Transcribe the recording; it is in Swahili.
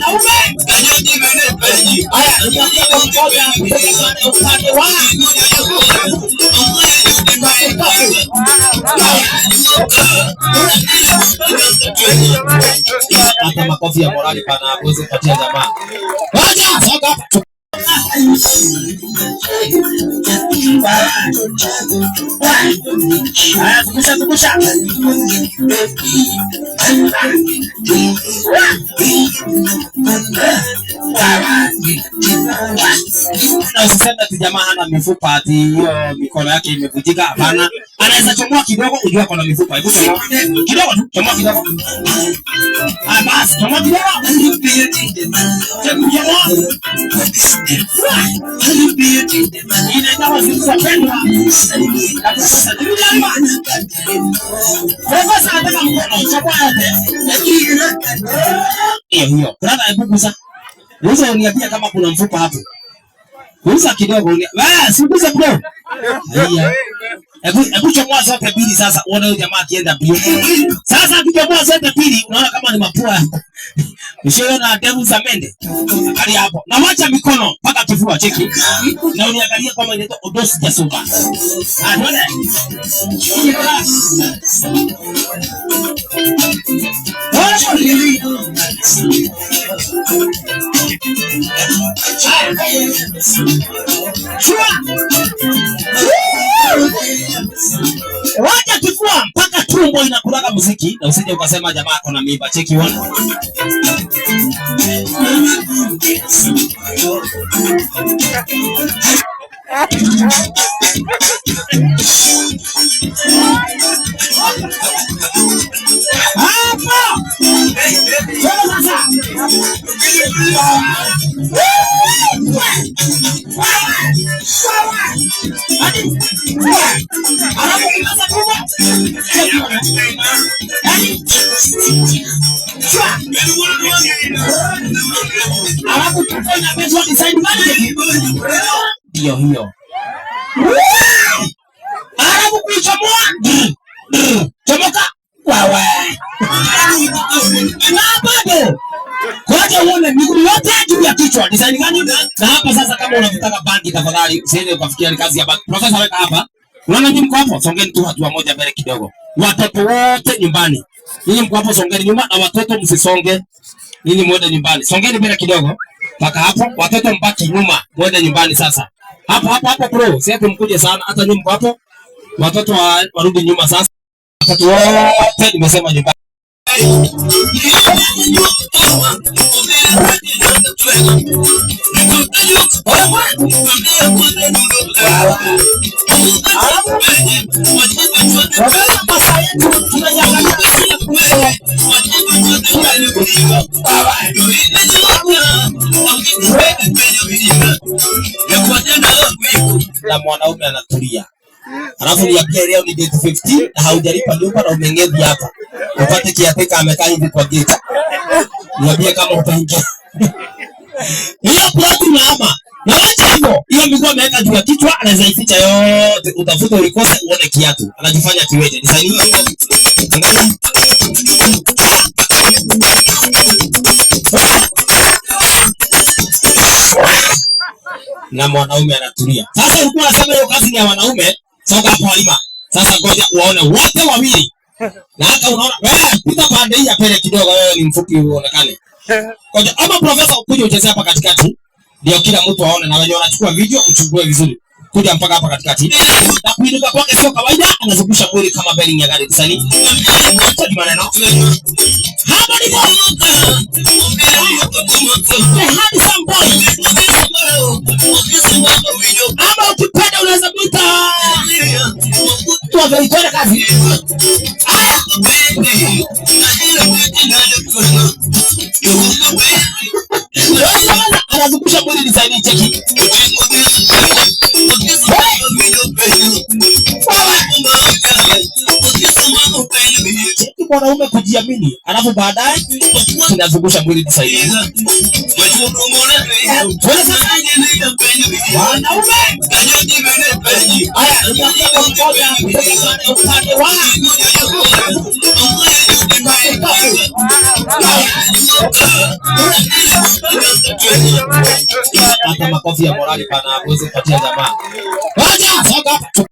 Wanaume. Haya, tunapiga mmoja kutoka upande wa hata makofi ya morali pana huwezi kupatia jamaa. Wacha soka hapa. Haya, zungusha zungusha. Na usiseme ati jamaa hana mifupa ati hiyo mikono yake imevunjika. Hapana, anaweza chomoa kidogo, ujue ako na mifupa. Hebu chomoa kidogo tu, chomoa kidogo. Ah, basi chomoa kidogo. Chomoa. Inaitwa zilizopendwa. Na profesa, Profesa anataka mkono, chomoa yote. Hiyo hiyo. Brother, hebu gusa. Gusa uniambia kama kuna mfupa hapo. Gusa kidogo Wewe, si gusa bro. Haya. Hebu chomoa zote mbili sasa uone huyu jamaa akienda mbio. Sasa akichomoa zote mbili unaona kama ni mapua. Ushaona ndevu za mende? Angalia hapo. Na wacha mikono mpaka kifua cheki. Na uniangalie kama inaitwa Odosi Jasuba. Ah, tuone. Wacha kifua mpaka tumbo inakulaga muziki na usije ukasema jamaa ako na mimba. Cheki one. Hapo. Sasa sasa. Alafu ukianza tumbo, cheki one. Yaani, alafu tumbo inabezwa design gani? Ndio hiyo. Alafu kuichomoa, chomoka wewe. Na bado Ngoja uone miguu yote juu ya kichwa. Design gani? Na hapa sasa kama unavutaka bangi tafadhali usiende ukafikiria ni kazi ya bangi. Profesa weka hapa. Unaona nyinyi mko hapo? Songeni tu hatua moja mbele kidogo. Watoto wote nyumbani. Nyinyi mko hapo songeni nyuma na watoto msisonge. Nyinyi muende nyumbani. Songeni mbele kidogo. Mpaka hapo watoto mbaki nyuma, muende nyumbani sasa. Hapo hapo hapo bro, si ati mkuje sana hata nyinyi mko hapo. Watoto warudi nyuma sasa. Watoto wote nimesema nyumbani. Na mwanaume anatulia. Alafu niambie leo ni date 15 na haujalipa nyumba na umeng'edhi hapa. Upate kiateka amekaa hivi kwa gate. Niambie kama utaingia. Hiyo plot unaama. Na wacha hivyo. Hiyo miguu ameweka juu ya kichwa anaweza ificha yote. Utafute ulikose uone kiatu. Anajifanya kiwete. Design hiyo. Angalia. Na mwanaume anatulia. Sasa ulikuwa unasema hiyo kazi ni ya wanaume. Soka hapo Halima. Sasa ngoja uwaone wote wawili. Na hata unaona wewe pita pande hii ya pele kidogo, wewe ni mfupi uonekane. Ngoja ama profesa ukuje ucheze hapa katikati. Ndio kila mtu aone na wenye wanachukua video mchukue vizuri. Kuja mpaka hapa katikati. Na kuinuka kwake sio kawaida, anazungusha mwili kama bearing ya gari. Sani. Acha maneno. Hapa ndipo. The handsome boy. Ama ukipenda unaweza muita mtu wa twende kazi. Haya. Anazungusha mwili design cheki. Cheki mwanaume kujiamini, alafu baadaye tunazungusha mwili design. Wanaume. Haya, tunapiga mmoja kutoka upande wa Hata makofi ya morali pana huwezi kupatia jamaa. Ngoja, songa hapa.